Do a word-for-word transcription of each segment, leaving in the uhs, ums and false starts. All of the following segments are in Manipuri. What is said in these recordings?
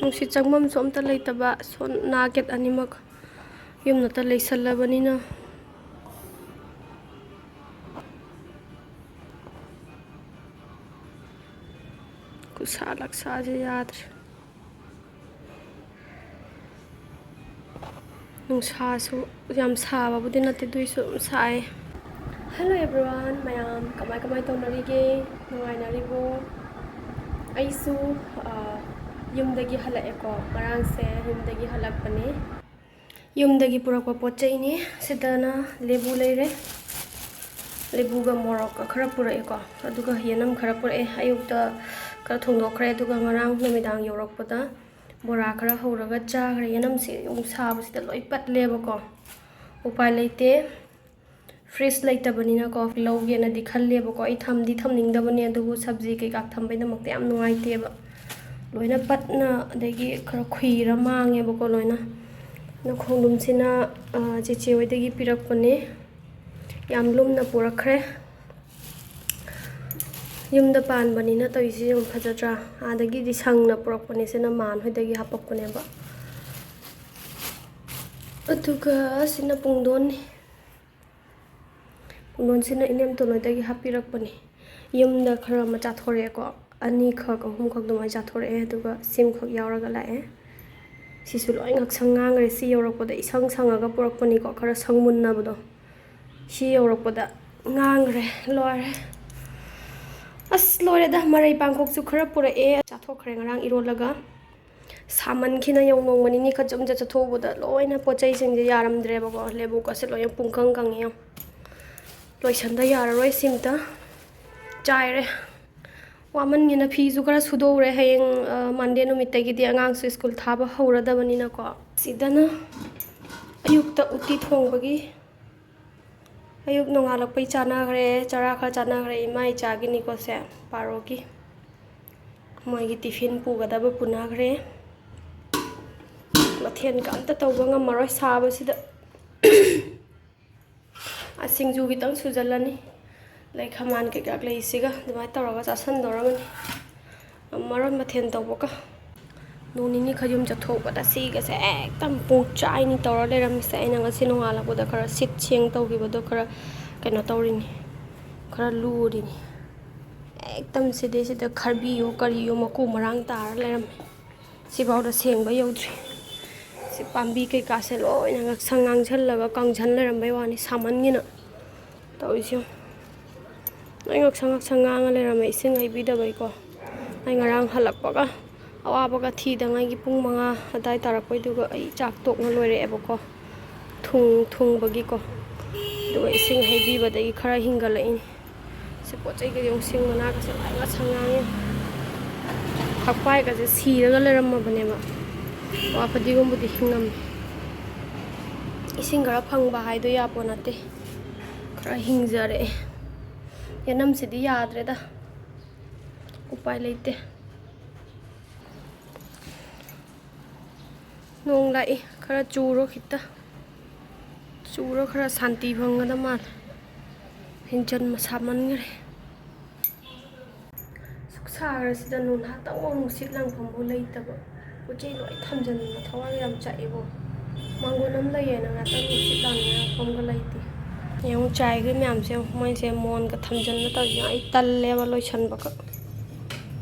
ꯅꯨꯡꯁꯤꯠ ꯆꯪꯐꯝꯁꯨ ꯑꯝꯇ ꯂꯩꯇꯕ, ꯁꯣꯟ ꯅꯥ ꯒꯦꯠ ꯑꯅꯤꯃꯛ ꯌꯨꯝꯗꯇ ꯂꯩꯁꯜꯂꯕꯅꯤꯅ꯫ ꯈꯨꯠꯁꯥ ꯂꯛꯁꯥꯁꯦ ꯌꯥꯗ꯭ꯔꯦ꯫ ꯅꯨꯡꯁꯥꯁꯨ ꯌꯥꯝ ꯁꯥꯕꯕꯨꯗꯤ ꯅꯠꯇꯦ, ꯑꯗꯨꯏꯁꯨ ꯑꯗꯨꯝ ꯁꯥꯏ꯫ Hello everyone, ꯃꯌꯥꯝ ꯀꯃꯥꯏ ꯀꯃꯥꯏ ꯇꯧꯅꯔꯤꯒꯦ? ꯅꯨꯡꯉꯥꯏꯅꯔꯤꯕꯣ? ꯑꯩꯁꯨ, ꯑ, ꯌꯨꯝꯗꯒꯤ ꯍꯜꯂꯛꯑꯦꯀꯣ꯫ ꯉꯔꯥꯡꯁꯦ ꯌꯨꯝꯗꯒꯤ ꯍꯜꯂꯛꯄꯅꯦ꯫ ꯌꯨꯝꯗꯒꯤ ꯄꯨꯔꯛꯄ ꯄꯣꯠ ꯆꯩꯅꯤ꯫ ꯁꯤꯗꯅ ꯂꯦꯕꯨ ꯂꯩꯔꯦ, ꯂꯦꯕꯨꯒ ꯃꯣꯔꯣꯛꯀ ꯈꯔ ꯄꯨꯔꯛꯑꯦꯀꯣ, ꯑꯗꯨꯒ ꯌꯦꯅꯝ ꯈꯔ ꯄꯨꯔꯛꯑꯦ꯫ ꯑꯌꯨꯛꯇ ꯈꯔ ꯊꯣꯡꯗꯣꯛꯈ꯭ꯔꯦ, ꯑꯗꯨꯒ ꯉꯔꯥꯡ ꯅꯨꯃꯤꯗꯥꯡ ꯌꯧꯔꯛꯄꯗ ꯕꯣꯔꯥ ꯈꯔ ꯍꯧꯔꯒ ꯆꯥꯈ꯭ꯔꯦ꯫ ꯌꯦꯅꯝꯁꯦ ꯑꯃꯨꯛ ꯁꯥꯕꯁꯤꯗ ꯂꯣꯏ ꯄꯠꯂꯦꯕꯀꯣ, ꯎꯄꯥꯏ ꯂꯩꯇꯦ꯫ Fridge ꯂꯩꯇꯕꯅꯤꯅꯀꯣ, ꯂꯧꯒꯦꯅꯗꯤ ꯈꯜꯂꯦꯕꯀꯣ꯫ ꯑꯩ ꯊꯝꯗꯤ ꯊꯝꯅꯤꯡꯗꯕꯅꯦ, ꯑꯗꯨꯕꯨ ꯁꯕꯖꯤ ꯀꯩꯀꯥ ꯊꯝꯕꯩꯗꯃꯛꯇ ꯌꯥꯝ ꯅꯨꯡꯉꯥꯏꯇꯦꯕ꯫ ꯂꯣꯏꯅ ꯄꯠꯅ, ꯑꯗꯒꯤ ꯈꯔ ꯈꯨꯏꯔ ꯃꯥꯡꯉꯦꯕꯀꯣ ꯂꯣꯏꯅ꯫ ꯑꯗꯣ ꯈꯣꯡꯗ꯭ꯔꯨꯝꯁꯤꯅ, ꯑ, ꯆꯦꯆꯦ ꯍꯣꯏꯗꯒꯤ ꯄꯤꯔꯛꯄꯅꯦ꯫ ꯌꯥꯝ ꯂꯨꯝꯅ ꯄꯨꯔꯛꯈ꯭ꯔꯦ꯫ ꯌꯨꯝꯗ ꯄꯥꯟꯕꯅꯤꯅ ꯇꯧꯔꯤꯁꯤ ꯌꯥꯝ ꯐꯖꯗ꯭ꯔꯥ? ꯑꯥꯗꯒꯤꯗꯤ ꯁꯪꯅ ꯄꯨꯔꯛꯄꯅꯦ, ꯁꯤꯅ ꯃꯥꯟ ꯍꯣꯏꯗꯒꯤ ꯍꯥꯄꯛꯄꯅꯦꯕ꯫ ꯑꯗꯨꯒ ꯁꯤꯅ ꯄꯨꯡꯗꯣꯟꯅꯤ꯫ ꯄꯨꯡꯗꯣꯟꯁꯤꯅ ꯏꯅꯦꯝꯇꯣꯟ ꯍꯣꯏꯗꯒꯤ ꯍꯥꯞꯄꯤꯔꯛꯄꯅꯤ꯫ ꯌꯨꯝꯗ ꯈꯔ ꯑꯃ ꯆꯥꯊꯣꯔꯛꯑꯦꯀꯣ, ꯑꯅꯤꯈꯛ, ꯑꯍꯨꯝꯈꯛ ꯑꯗꯨꯃꯥꯏꯅ ꯆꯥꯊꯣꯔꯛꯑꯦ, ꯑꯗꯨꯒ ꯁꯤꯃꯈꯛ ꯌꯥꯎꯔꯒ ꯂꯥꯛꯑꯦ꯫ ꯁꯤꯁꯨ ꯂꯣꯏ ꯉꯥꯛꯁꯪ ꯉꯥꯡꯈ꯭ꯔꯦ꯫ ꯁꯤ ꯌꯧꯔꯛꯄꯗ ꯏꯁꯪ ꯁꯪꯉꯒ ꯄꯨꯔꯛꯄꯅꯤꯀꯣ, ꯈꯔ ꯁꯪ ꯃꯨꯟꯅꯕꯗꯣ꯫ ꯁꯤ ꯌꯧꯔꯛꯄꯗ ꯉꯥꯡꯈ꯭ꯔꯦ, ꯂꯣꯏꯔꯦ꯫ ꯑꯁ, ꯂꯣꯏꯔꯦꯗ, ꯃꯔꯩ ꯄꯥꯡꯈꯣꯛꯁꯨ ꯈꯔ ꯄꯨꯔꯛꯑꯦ, ꯆꯥꯊꯣꯛꯈ꯭ꯔꯦ ꯉꯔꯥꯡ ꯏꯔꯣꯜꯂꯒ꯫ ꯁꯥꯃꯟꯈꯤꯅ ꯌꯧ ꯅꯣꯡꯃ ꯅꯤꯅꯤ ꯈꯛ ꯆꯨꯝ ꯆꯠ ꯆꯠꯊꯣꯛꯎꯕꯗ ꯂꯣꯏꯅ ꯄꯣꯠ ꯆꯩꯁꯤꯡꯁꯦ ꯌꯥꯔꯝꯗ꯭ꯔꯦꯕꯀꯣ꯫ ꯂꯦꯕꯨꯀꯁꯦ ꯂꯣꯏꯅ ꯄꯨꯡꯀꯪ ꯀꯪꯉꯦ ꯌꯦꯡꯉꯣ꯫ ꯂꯣꯏꯁꯟꯗ ꯌꯥꯔꯔꯣꯏ ꯁꯤꯝꯇ꯫ ꯆꯥꯏꯔꯦ꯫ ꯋꯥꯃꯟꯒꯤꯅ ꯐꯤꯁꯨ ꯈꯔ ꯁꯨꯗꯣꯛꯎꯔꯦ꯫ ꯍꯌꯦꯡ, ꯑ, Monday ꯅꯨꯃꯤꯠꯇꯒꯤꯗꯤ ꯑꯉꯥꯡꯁꯨ ꯁ꯭ꯀꯨꯜ ꯊꯥꯕ ꯍꯧꯔꯗꯕꯅꯤꯅꯀꯣ꯫ ꯁꯤꯗꯅ ꯑꯌꯨꯛꯇ ꯎꯇꯤ ꯊꯣꯡꯕꯒꯤ ꯑꯌꯨꯛ ꯅꯣꯡꯉꯥꯜꯂꯛꯄꯩ ꯆꯥꯅꯈ꯭ꯔꯦ, ꯆꯔꯥ ꯈꯔ ꯆꯥꯅꯈ꯭ꯔꯦ꯫ ꯏꯃꯥ ꯏꯆꯥꯒꯤꯅꯤꯀꯣ ꯁꯦ, ꯄꯥꯔꯣꯒꯤ꯫ ꯃꯣꯏꯒꯤ tiffin ꯄꯨꯒꯗꯕ ꯄꯨꯅꯈ꯭ꯔꯦ꯫ ꯃꯊꯦꯜꯒ ꯑꯝꯇ ꯇꯧꯕ ꯉꯝꯃꯔꯣꯏ ꯁꯥꯕꯁꯤꯗ꯫ ꯑ, ꯁꯤꯡꯖꯨ ꯈꯤꯇꯪ ꯁꯨꯖꯜꯂꯅꯤ꯫ ꯂꯩ ꯈꯥꯃꯥꯟ ꯀꯩꯀꯥ ꯂꯩꯁꯤꯒ ꯑꯗꯨꯃꯥꯏꯅ ꯇꯧꯔꯒ ꯆꯥꯁꯟꯗꯧꯔꯕꯅꯤ꯫ ꯉꯝꯃꯔꯣꯏ ꯃꯊꯦꯜ ꯇꯧꯕꯒ꯫ ꯅꯣꯡ ꯅꯤꯅꯤ ꯈꯔ ꯌꯨꯝ ꯆꯠꯊꯣꯛꯄꯗ ꯁꯤꯒꯁꯦ ꯍꯦꯛꯇ ꯄꯨꯡꯆꯥꯏꯅꯤ ꯇꯧꯔ ꯂꯩꯔꯝꯃꯤꯁꯦ꯫ ꯑꯩꯅ ꯉꯁꯤ ꯅꯣꯡꯉꯥꯜꯂꯛꯄꯗ ꯈꯔ ꯁꯤꯠ ꯁꯦꯡ ꯇꯧꯈꯤꯕꯗꯣ ꯈꯔ ꯀꯩꯅꯣ ꯇꯧꯔꯤꯅꯤ, ꯈꯔ ꯂꯨꯔꯤꯅꯤ꯫ ꯍꯦꯛꯇ ꯁꯤꯗꯩꯁꯤꯗ ꯈꯔꯕꯤꯌꯣ ꯀꯔꯤꯌꯣ ꯃꯀꯨ ꯃꯔꯥꯡ ꯇꯥꯔ ꯂꯩꯔꯝꯃꯦ꯫ ꯁꯤꯐꯥꯎꯗ ꯁꯦꯡꯕ ꯌꯧꯗ꯭ꯔꯤ꯫ ꯁꯤ ꯄꯥꯝꯕꯤ ꯀꯩꯀꯥꯁꯦ ꯂꯣꯏꯅ ꯉꯛꯁꯪ ꯉꯥꯡꯁꯜꯂꯒ ꯀꯪꯁꯟ ꯂꯩꯔꯝꯕꯩ ꯋꯥꯅꯤ, ꯁꯥꯃꯟꯒꯤꯅ꯫ ꯇꯧꯔꯤꯁꯤ ꯌꯦꯡꯉꯨ꯫ ꯂꯣꯏ ꯉꯛꯁꯪ ꯉꯛꯁꯪ ꯉꯥꯡꯉ ꯂꯩꯔꯝꯃꯦ, ꯏꯁꯤꯡ ꯍꯩꯕꯤꯗꯕꯩꯀꯣ꯫ ꯑꯩ ꯉꯔꯥꯡ ꯍꯜꯂꯛꯄꯒ ꯑꯋꯥꯕꯒ ꯊꯤꯗꯉꯥꯏꯒꯤ ꯄꯨꯡ ꯃꯉꯥ ꯑꯗꯥꯏ ꯇꯥꯔꯛꯄꯩꯗꯨꯒ ꯑꯩ ꯆꯥꯛ ꯇꯣꯛꯅ ꯂꯣꯏꯔꯛꯑꯦꯕꯀꯣ꯫ ꯊꯨꯡ-, ꯊꯨꯡꯕꯒꯤꯀꯣ꯫ ꯑꯗꯨꯒ ꯏꯁꯤꯡ ꯍꯩꯕꯤꯕꯗꯒꯤ ꯈꯔ ꯍꯤꯡꯒꯠꯂꯛꯏꯅꯤ꯫ ꯁꯤ ꯄꯣꯠ ꯆꯩꯒꯗꯤ ꯌꯦꯡꯉꯨ, ꯁꯤꯡ ꯃꯅꯥꯒꯁꯦ ꯂꯣꯏ ꯉꯁꯪ ꯉꯥꯡꯉꯦ꯫ ꯐꯛꯄꯥꯏꯒꯁꯦ ꯁꯤꯔꯒ ꯂꯩꯔꯝꯃꯕꯅꯦꯕ꯫ ꯋꯥ ꯐꯗꯤꯒꯣꯝꯕꯨꯗꯤ ꯍꯤꯡꯉꯝꯃꯦ꯫ ꯏꯁꯤꯡ ꯈꯔ ꯐꯪꯕ ꯍꯥꯏꯗꯣ ꯌꯥꯄꯣ ꯅꯠꯇꯦ꯫ ꯈꯔ ꯍꯤꯡꯖꯔꯛꯑꯦ꯫ ꯌꯦꯅꯝꯁꯤꯗꯤ ꯌꯥꯗ꯭ꯔꯦꯗ꯫ ꯎꯄꯥꯏ ꯂꯩꯇꯦ꯫ ꯅꯣꯡ ꯂꯥꯛꯏ, ꯈꯔ ꯆꯨꯔꯣ ꯈꯤꯇ꯫ ꯆꯨꯔ ꯈꯔ ꯁꯥꯟꯇꯤ ꯐꯪꯒꯗ ꯃꯥꯜꯂꯦ꯫ ꯍꯦꯟꯖꯟꯕ ꯁꯥꯃꯟꯈ꯭ꯔꯦ꯫ ꯁꯨꯛ ꯁꯥꯈ꯭ꯔꯁꯤꯗ ꯅꯨꯡ ꯉꯥꯏꯍꯥꯛꯇꯪ ꯅꯨꯡꯁꯤꯠ ꯂꯥꯡꯐꯝꯕꯨ ꯂꯩꯇꯕ꯫ ꯄꯣꯠ ꯆꯩ ꯂꯣꯏ ꯊꯝꯖꯤꯟꯕ ꯊꯋꯥꯏ ꯌꯥꯝ ꯆꯥꯛꯑꯦꯕꯣ꯫ ꯃꯥꯡꯒꯣꯟ ꯑꯃ ꯂꯩꯌꯦꯅ ꯉꯥꯛꯇꯪ ꯅꯨꯡꯁꯤꯠ ꯂꯥꯡꯅꯤꯡꯉꯥꯏ ꯃꯐꯝꯒ ꯂꯩꯇꯦ꯫ ꯌꯦꯡꯉꯨ, ꯆꯥꯏꯈ꯭ꯔꯤ ꯃꯌꯥꯝꯁꯦ ꯌꯦꯡꯉꯨ, ꯃꯣꯏꯁꯦ ꯃꯣꯟꯒ ꯊꯝꯖꯤꯟꯕ ꯇꯧꯔꯤꯁꯦ ꯌꯦꯡꯉꯨ, ꯑꯩ ꯇꯜꯂꯦꯕ ꯂꯣꯏꯁꯟꯕꯒ꯫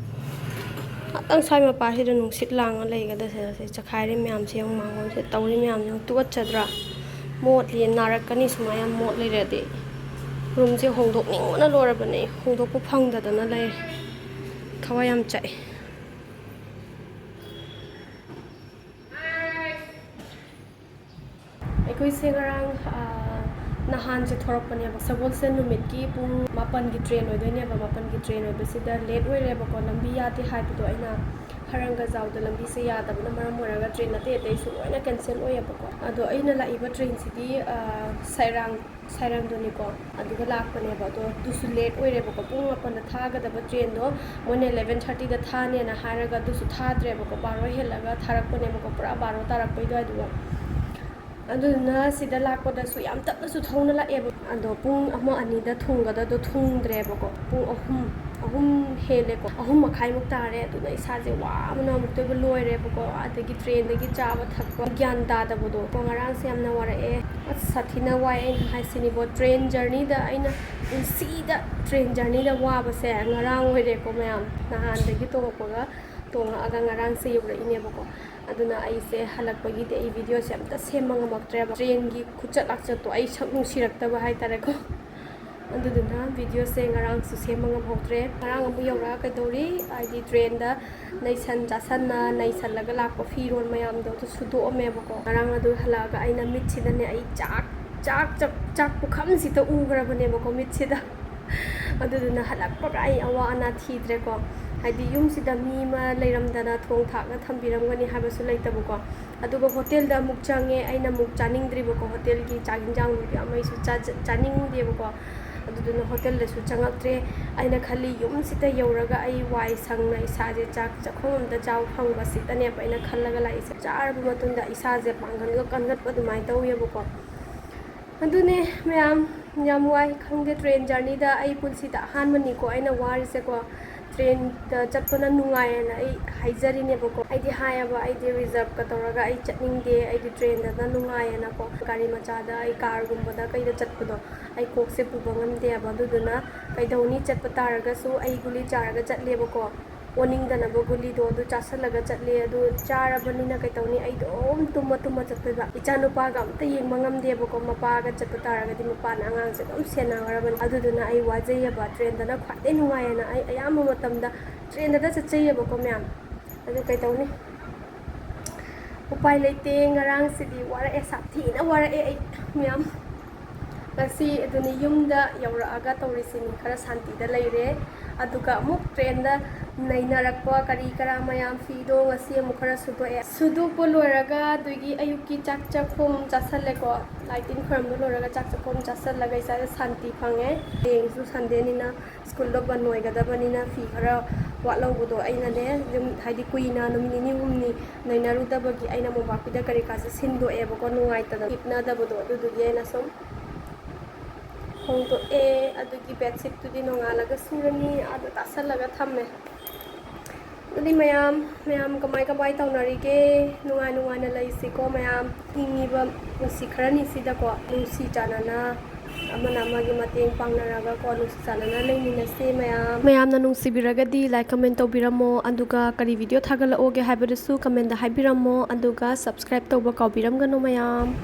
ꯉꯥꯛꯇꯪ ꯁ꯭ꯋꯥꯏ ꯃꯄꯥꯁꯤꯗ ꯅꯨꯡꯁꯤꯠ ꯂꯥꯡꯉ ꯂꯩꯒꯗ꯭ꯔꯥ ꯁꯤꯗ, ꯁꯤ ꯆꯈꯥꯏꯔꯤ ꯃꯌꯥꯝꯁꯦ ꯌꯦꯡꯉꯨ, ꯃꯥꯡꯒꯣꯟꯁꯦ ꯇꯧꯔꯤ ꯃꯌꯥꯝꯁꯦ ꯌꯦꯡꯉꯨ, ꯇꯨꯀꯠꯆꯗ꯭ꯔꯥ? ꯃꯣꯠꯂꯤ, ꯅꯥꯔꯛꯀꯅꯤ ꯁꯨꯃꯥꯏꯅ ꯌꯥꯝ ꯃꯣꯠ ꯂꯩꯔꯗꯤ꯫ ꯔꯨꯝꯁꯦ ꯍꯣꯡꯗꯣꯛꯅꯤꯡꯕꯅ ꯂꯣꯏꯔꯕꯅꯦ, ꯍꯣꯡꯗꯣꯛꯄ ꯐꯪꯗꯗꯅ ꯂꯩꯔꯦ꯫ ꯊꯋꯥꯏ ꯌꯥꯝ ꯆꯥꯛꯑꯦ꯫ ꯑꯩꯈꯣꯏꯁꯦ ꯉꯔꯥꯡ, ꯑ, ꯅꯍꯥꯟꯁꯦ ꯊꯣꯔꯛꯄꯅꯦꯕ, ꯁꯒꯣꯜꯁꯦꯟ ꯅꯨꯃꯤꯠꯀꯤ ꯄꯨꯡ ꯃꯥꯄꯟꯒꯤ ꯇ꯭ꯔꯦꯟ ꯑꯣꯏꯗꯣꯏꯅꯦꯕ꯫ ꯃꯥꯄꯟꯒꯤ ꯇ꯭ꯔꯦꯟ ꯑꯣꯏꯕꯁꯤꯗ ꯂꯦꯠ ꯑꯣꯏꯔꯦꯕꯀꯣ, ꯂꯝꯕꯤ ꯌꯥꯗꯦ ꯍꯥꯏꯕꯗꯣ ꯑꯩꯅ ꯍꯔꯪꯒꯖꯥꯎꯗ ꯂꯝꯕꯤꯁꯦ ꯌꯥꯗꯕꯅ ꯃꯔꯝ ꯑꯣꯏꯔꯒ ꯇ꯭ꯔꯦꯟ ꯑꯇꯩ ꯑꯇꯩꯁꯨ ꯂꯣꯏꯅ ꯀꯦꯟꯁꯦꯜ ꯑꯣꯏꯌꯦꯕꯀꯣ꯫ ꯑꯗꯣ ꯑꯩꯅ ꯂꯥꯛꯏꯕ ꯇ꯭ꯔꯦꯟꯁꯤꯗꯤ, ꯑ, ꯁꯥꯏꯔꯥꯡ ꯁꯥꯏꯔꯪꯗꯨꯅꯤꯀꯣ, ꯑꯗꯨꯒ ꯂꯥꯛꯄꯅꯦꯕ꯫ ꯑꯗꯣ ꯑꯗꯨꯁꯨ ꯂꯦꯠ ꯑꯣꯏꯔꯦꯕꯀꯣ, ꯄꯨꯡ ꯃꯥꯄꯟꯗ ꯊꯥꯒꯗꯕ ꯇ꯭ꯔꯦꯟꯗꯣ ꯃꯣꯏꯅ eleven thirtyꯗ ꯊꯥꯅꯦꯅ ꯍꯥꯏꯔꯒ ꯑꯗꯨꯁꯨ ꯊꯥꯗ꯭ꯔꯦꯕꯀꯣ, ꯕꯥꯔꯣ ꯍꯦꯜꯂꯒ ꯊꯥꯔꯛꯄꯅꯦꯕꯀꯣ, ꯄꯨꯔꯥ ꯕꯥꯔꯣ ꯇꯥꯔꯛꯄꯩ ꯑꯗꯨꯋꯥꯏꯗꯨꯗ꯫ ꯑꯗꯨꯗꯨꯅ ꯁꯤꯗ ꯂꯥꯛꯄꯗꯁꯨ ꯌꯥꯝ ꯇꯞꯅꯁꯨ ꯊꯧꯅ ꯂꯥꯛꯑꯦꯕ꯫ ꯑꯗꯣ ꯄꯨꯡ ꯑꯃ ꯑꯅꯤꯗ ꯊꯨꯡꯒꯗꯕꯗꯣ ꯊꯨꯡꯗ꯭ꯔꯦꯕꯀꯣ, ꯄꯨꯡ ꯑꯍꯨꯝ ꯑꯍꯨꯝ ꯍꯦꯜꯂꯦꯀꯣ, ꯑꯍꯨꯝ ꯃꯈꯥꯏꯃꯨꯛ ꯇꯥꯔꯦ꯫ ꯑꯗꯨꯅ ꯏꯁꯥꯁꯦ ꯋꯥꯕꯅ ꯑꯃꯨꯛꯇꯣꯏꯕ ꯂꯣꯏꯔꯦꯕꯀꯣ꯫ ꯑꯗꯒꯤ ꯇ꯭ꯔꯦꯟꯗꯒꯤ ꯆꯥꯕ ꯊꯛꯄ ꯒ꯭ꯌꯥꯟ ꯇꯥꯗꯕꯗꯣ ꯀꯣ, ꯉꯔꯥꯡꯁꯦ ꯌꯥꯝꯅ ꯋꯥꯔꯛꯑꯦ꯫ ꯑꯁ, ꯁꯥꯊꯤꯅ ꯋꯥꯏ ꯑꯩꯅ ꯍꯥꯏꯁꯤꯅꯤꯕꯣ꯫ ꯇ꯭ꯔꯦꯟ ꯖꯔꯅꯤꯗ ꯑꯩꯅ ꯄꯨꯟꯁꯤꯗ ꯇ꯭ꯔꯦꯟ ꯖꯔꯅꯤꯗ ꯋꯥꯕꯁꯦ ꯉꯔꯥꯡ ꯑꯣꯏꯔꯦꯀꯣ ꯃꯌꯥꯝ꯫ ꯅꯍꯥꯟꯗꯒꯤ ꯇꯣꯡꯉꯛꯄꯒ ꯇꯣꯡꯉꯛꯑꯒ ꯉꯔꯥꯡꯁꯦ ꯌꯧꯔꯛꯏꯅꯦꯕꯀꯣ꯫ ꯑꯗꯨꯅ ꯑꯩꯁꯦ ꯍꯜꯂꯛꯄꯒꯤꯗꯤ ꯑꯩ ꯚꯤꯗꯤꯑꯣꯁꯦ ꯑꯝꯇ ꯁꯦꯝꯕ ꯉꯝꯃꯛꯇ꯭ꯔꯦꯕ, ꯇ꯭ꯔꯦꯟꯒꯤ ꯈꯨꯆꯠ ꯂꯥꯛꯆꯠꯇꯣ ꯑꯩ ꯁꯛ ꯅꯨꯡꯁꯤꯔꯛꯇꯕ ꯍꯥꯏꯇꯥꯔꯦꯀꯣ꯫ ꯑꯗꯨꯗꯨꯅ ꯚꯤꯗꯤꯑꯣꯁꯦ ꯉꯔꯥꯡꯁꯨ ꯁꯦꯝꯕ ꯉꯝꯍꯧꯗ꯭ꯔꯦ꯫ ꯉꯔꯥꯡ ꯑꯃꯨꯛ ꯌꯧꯔꯛꯑꯒ ꯀꯩꯗꯧꯔꯤ? ꯍꯥꯏꯗꯤ ꯇ꯭ꯔꯦꯟꯗ ꯅꯩꯁꯟ ꯆꯥꯁꯟꯅ ꯅꯩꯁꯜꯂꯒ ꯂꯥꯛꯄ ꯐꯤꯔꯣꯜ ꯃꯌꯥꯝꯗꯣ ꯑꯗꯨ ꯁꯨꯗꯣꯛꯑꯝꯃꯦꯕꯀꯣ꯫ ꯉꯔꯥꯡ ꯑꯗꯨ ꯍꯜꯂꯛꯑꯒ ꯑꯩꯅ ꯃꯤꯠꯁꯤꯗꯅꯦ, ꯑꯩ ꯆꯥꯛ ꯆꯥꯛ ꯆꯥꯛ ꯆꯥꯛ ꯄꯨꯈꯝꯁꯤꯗ ꯎꯈ꯭ꯔꯕꯅꯦꯕꯀꯣ ꯃꯤꯠꯁꯤꯗ꯫ ꯑꯗꯨꯗꯨꯅ ꯍꯜꯂꯛꯄꯒ ꯑꯩ ꯑꯋꯥ ꯑꯅꯥ ꯊꯤꯗ꯭ꯔꯦꯀꯣ꯫ ꯍꯥꯏꯗꯤ ꯌꯨꯝꯁꯤꯗ ꯃꯤ ꯑꯃ ꯂꯩꯔꯝꯗꯅ ꯊꯣꯡ ꯊꯥꯛꯅ ꯊꯝꯕꯤꯔꯝꯒꯅꯤ ꯍꯥꯏꯕꯁꯨ ꯂꯩꯇꯕꯀꯣ꯫ ꯑꯗꯨꯒ ꯍꯣꯇꯦꯜꯗ ꯑꯃꯨꯛ ꯆꯪꯉꯦ꯫ ꯑꯩꯅ ꯑꯃꯨꯛ ꯆꯥꯅꯤꯡꯗ꯭ꯔꯤꯕꯀꯣ, ꯍꯣꯇꯦꯜꯒꯤ ꯆꯥꯛ ꯌꯦꯟꯁꯥꯡꯗꯨꯗꯤ ꯌꯥꯝ ꯑꯩꯁꯨ ꯆꯥꯖ-, ꯆꯥꯅꯤꯡꯗꯦꯕꯀꯣ꯫ ꯑꯗꯨꯗꯨꯅ ꯍꯣꯇꯦꯜꯗꯁꯨ ꯆꯪꯉꯛꯇ꯭ꯔꯦ꯫ ꯑꯩꯅ ꯈꯜꯂꯤ, ꯌꯨꯝꯁꯤꯗ ꯌꯧꯔꯒ ꯑꯩ ꯋꯥꯏ ꯁꯪꯅ ꯏꯁꯥꯁꯦ ꯆꯥꯛ ꯆꯥꯛꯈꯣꯝ ꯑꯝꯗ ꯆꯥꯕ ꯐꯪꯕꯁꯤꯗꯅꯦꯕ ꯑꯩꯅ ꯈꯜꯂꯒ ꯂꯥꯛꯏꯁꯦ꯫ ꯆꯥꯔꯕ ꯃꯇꯨꯡꯗ ꯏꯁꯥꯁꯦ ꯄꯥꯡꯒꯜꯒ ꯀꯟꯈꯠꯄ ꯑꯗꯨꯃꯥꯏꯅ ꯇꯧꯋꯦꯕꯀꯣ꯫ ꯑꯗꯨꯅꯦ ꯃꯌꯥꯝ, ꯌꯥꯝ ꯋꯥꯏ꯫ ꯈꯪꯗꯦ, ꯇ꯭ꯔꯦꯟ ꯖꯔꯅꯤꯗ ꯑꯩ ꯄꯨꯟꯁꯤꯗ ꯑꯍꯥꯟꯕꯅꯤꯀꯣ ꯑꯩꯅ ꯋꯥꯔꯤꯁꯦꯀꯣ꯫ ꯇ꯭ꯔꯦꯟꯗ ꯆꯠꯄꯅ ꯅꯨꯡꯉꯥꯏꯌꯦꯅ ꯑꯩ ꯍꯥꯏꯖꯔꯤꯅꯦꯕꯀꯣ꯫ ꯑꯩꯗꯤ ꯍꯥꯏꯌꯦꯕ, ꯑꯩꯗꯤ ꯔꯤꯖꯔꯞꯀ ꯇꯧꯔꯒ ꯑꯩ ꯆꯠꯅꯤꯡꯗꯦ, ꯑꯩꯗꯤ ꯇ꯭ꯔꯦꯟꯗꯅ ꯅꯨꯡꯉꯥꯏꯌꯦꯅꯀꯣ꯫ ꯒꯥꯔꯤ ꯃꯆꯥꯗ ꯑꯩ ꯀꯥꯔꯒꯨꯝꯕꯗ ꯀꯩꯗ ꯆꯠꯄꯗꯣ ꯑꯩ ꯀꯣꯛꯁꯦ ꯄꯨꯕ ꯉꯝꯗꯦꯕ꯫ ꯑꯗꯨꯗꯨꯅ ꯀꯩꯗꯧꯅꯤ, ꯆꯠꯄ ꯇꯥꯔꯒꯁꯨ ꯑꯩ ꯒꯨꯂꯤ ꯆꯥꯔꯒ ꯆꯠꯂꯦꯕꯀꯣ꯫ ꯑꯣꯅꯤꯡꯗꯅꯕ ꯒꯨꯂꯤꯗꯣ ꯑꯗꯨ ꯆꯥꯁꯜꯂꯒ ꯆꯠꯂꯦ꯫ ꯑꯗꯨ ꯆꯥꯔꯕꯅꯤꯅ ꯀꯩꯗꯧꯅꯤ, ꯑꯩ ꯑꯗꯨꯝ ꯇꯨꯝꯃ ꯇꯨꯝꯃ ꯆꯠꯇꯣꯏꯕ꯫ ꯏꯆꯥ ꯅꯨꯄꯥꯒ ꯑꯝꯇ ꯌꯦꯡꯕ ꯉꯝꯗꯦꯕꯀꯣ, ꯃꯄꯥꯒ ꯆꯠꯄ ꯇꯥꯔꯒꯗꯤ ꯃꯄꯥꯅ ꯑꯉꯥꯡꯁꯦ ꯑꯗꯨꯝ ꯁꯦꯟꯅꯈ꯭ꯔꯕꯅꯤ꯫ ꯑꯗꯨꯗꯨꯅ ꯑꯩ ꯋꯥꯖꯩꯌꯦꯕ꯫ ꯇ꯭ꯔꯦꯟꯗꯅ ꯈ꯭ꯋꯥꯏꯗꯩ ꯅꯨꯡꯉꯥꯏꯌꯦꯅ ꯑꯩ ꯑꯌꯥꯝꯕ ꯃꯇꯝꯗ ꯇ꯭ꯔꯦꯟꯗꯗ ꯆꯠꯆꯩꯌꯦꯕꯀꯣ ꯃꯌꯥꯝ꯫ ꯑꯗꯨ ꯀꯩꯗꯧꯅꯤ, ꯎꯄꯥꯏ ꯂꯩꯇꯦ꯫ ꯉꯔꯥꯡꯁꯤꯗꯤ ꯋꯥꯔꯛꯑꯦ, ꯁꯥꯊꯤꯅ ꯋꯥꯔꯛꯑꯦ ꯑꯩ ꯃꯌꯥꯝ꯫ ꯉꯁꯤ ꯑꯗꯨꯅꯤ, ꯌꯨꯝꯗ ꯌꯧꯔꯛꯑꯒ ꯇꯧꯔꯤꯁꯤꯅꯤ, ꯈꯔ ꯁꯥꯟꯇꯤꯗ ꯂꯩꯔꯦ꯫ ꯑꯗꯨꯒ ꯑꯃꯨꯛ ꯇ꯭ꯔꯦꯟꯗ ꯅꯩꯅꯔꯛꯄ ꯀꯔꯤ ꯀꯔꯥ ꯃꯌꯥꯝ, ꯐꯤꯗꯣ ꯉꯁꯤ ꯑꯃꯨꯛ ꯈꯔ ꯁꯨꯗꯣꯛꯑꯦ꯫ ꯁꯨꯗꯣꯛꯄ ꯂꯣꯏꯔꯒ ꯑꯗꯨꯒꯤ ꯑꯌꯨꯛꯀꯤ ꯆꯥꯛ ꯆꯥꯛꯈꯣꯝ ꯆꯥꯁꯜꯂꯦꯀꯣ꯫ ꯂꯥꯏ ꯇꯤꯟ ꯈꯣꯏꯔꯝꯕ ꯂꯣꯏꯔꯒ ꯆꯥꯛ ꯆꯥꯛꯈꯣꯝ ꯆꯥꯁꯜꯂꯒ ꯏꯁꯥꯗ ꯁꯥꯟꯇꯤ ꯐꯪꯉꯦ꯫ ꯍꯌꯦꯡꯁꯨ ꯁꯟꯗꯦꯅꯤꯅ ꯁ꯭ꯀꯨꯜꯗꯣ ꯕꯟ ꯑꯣꯏꯒꯗꯕꯅꯤꯅ ꯐꯤ ꯈꯔ ꯋꯥꯠꯍꯧꯕꯗꯣ ꯑꯩꯅꯅꯦ, ꯌꯨꯝ, ꯍꯥꯏꯗꯤ ꯀꯨꯏꯅ ꯅꯨꯃꯤꯠ ꯅꯤꯅꯤ ꯍꯨꯝꯅꯤ ꯅꯩꯅꯔꯨꯗꯕꯒꯤ ꯑꯩꯅ ꯃꯣꯝꯄꯥꯛꯄꯤꯗ ꯀꯔꯤ ꯀꯥꯁꯦ ꯁꯤꯟꯗꯣꯛꯑꯦꯕꯀꯣ, ꯅꯨꯡꯉꯥꯏꯇꯗꯅ ꯍꯤꯞꯅꯗꯕꯗꯣ꯫ ꯑꯗꯨꯗꯨꯒꯤ ꯑꯩꯅ ꯁꯨꯝ ꯍꯣꯡꯗꯣꯛꯑꯦ꯫ ꯑꯗꯨꯒꯤ ꯕꯦꯗꯁꯤꯠꯇꯨꯗꯤ ꯅꯣꯡꯉꯥꯜꯂꯒ ꯁꯨꯔꯅꯤ, ꯑꯥꯗ ꯇꯥꯁꯜꯂꯒ ꯊꯝꯃꯦ꯫ ꯑꯗꯨꯗꯤ ꯃꯌꯥꯝ, ꯃꯌꯥꯝ ꯀꯃꯥꯏ ꯀꯃꯥꯏ ꯇꯧꯅꯔꯤꯒꯦ? ꯅꯨꯡꯉꯥꯏ ꯅꯨꯡꯉꯥꯏꯅ ꯂꯩꯁꯤꯀꯣ ꯃꯌꯥꯝ꯫ ꯍꯤꯡꯉꯤꯕ ꯄꯨꯟꯁꯤ ꯈꯔꯅꯤꯁꯤꯗꯀꯣ, ꯅꯨꯡꯁꯤ ꯆꯥꯟꯅꯅ ꯑꯃꯅ ꯑꯃꯒꯤ ꯃꯇꯦꯡ ꯄꯥꯡꯅꯔꯒꯀꯣ, ꯅꯨꯡꯁꯤ ꯆꯥꯟꯅꯅ ꯂꯩꯃꯤꯟꯅꯁꯦ ꯃꯌꯥꯝ꯫ ꯃꯌꯥꯝꯅ ꯅꯨꯡꯁꯤꯕꯤꯔꯒꯗꯤ like, comment ꯇꯧꯕꯤꯔꯝꯃꯣ, ꯑꯗꯨꯒ ꯀꯔꯤ video ꯊꯥꯒꯠꯂꯛꯑꯣꯒꯦ ꯍꯥꯏꯕꯗꯨꯁꯨ commentꯗ ꯍꯥꯏꯕꯤꯔꯝꯃꯣ, ꯑꯗꯨꯒ subscribe ꯇꯧꯕ ꯀꯥꯎꯕꯤꯔꯝꯒꯅꯨ ꯃꯌꯥꯝ꯫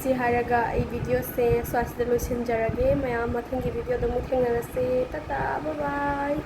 ꯁꯤ ꯍꯥꯏꯔꯒ ꯑꯩ videoꯁꯦ ꯁ꯭ꯋꯥꯏꯁꯤꯗ ꯂꯣꯏꯁꯤꯟꯖꯔꯒꯦ ꯃꯌꯥꯝ꯫ ꯃꯊꯪꯒꯤ videoꯗ ꯑꯃꯨꯛ ꯊꯦꯡꯅꯔꯁꯦ꯫ Tata, bye bye꯫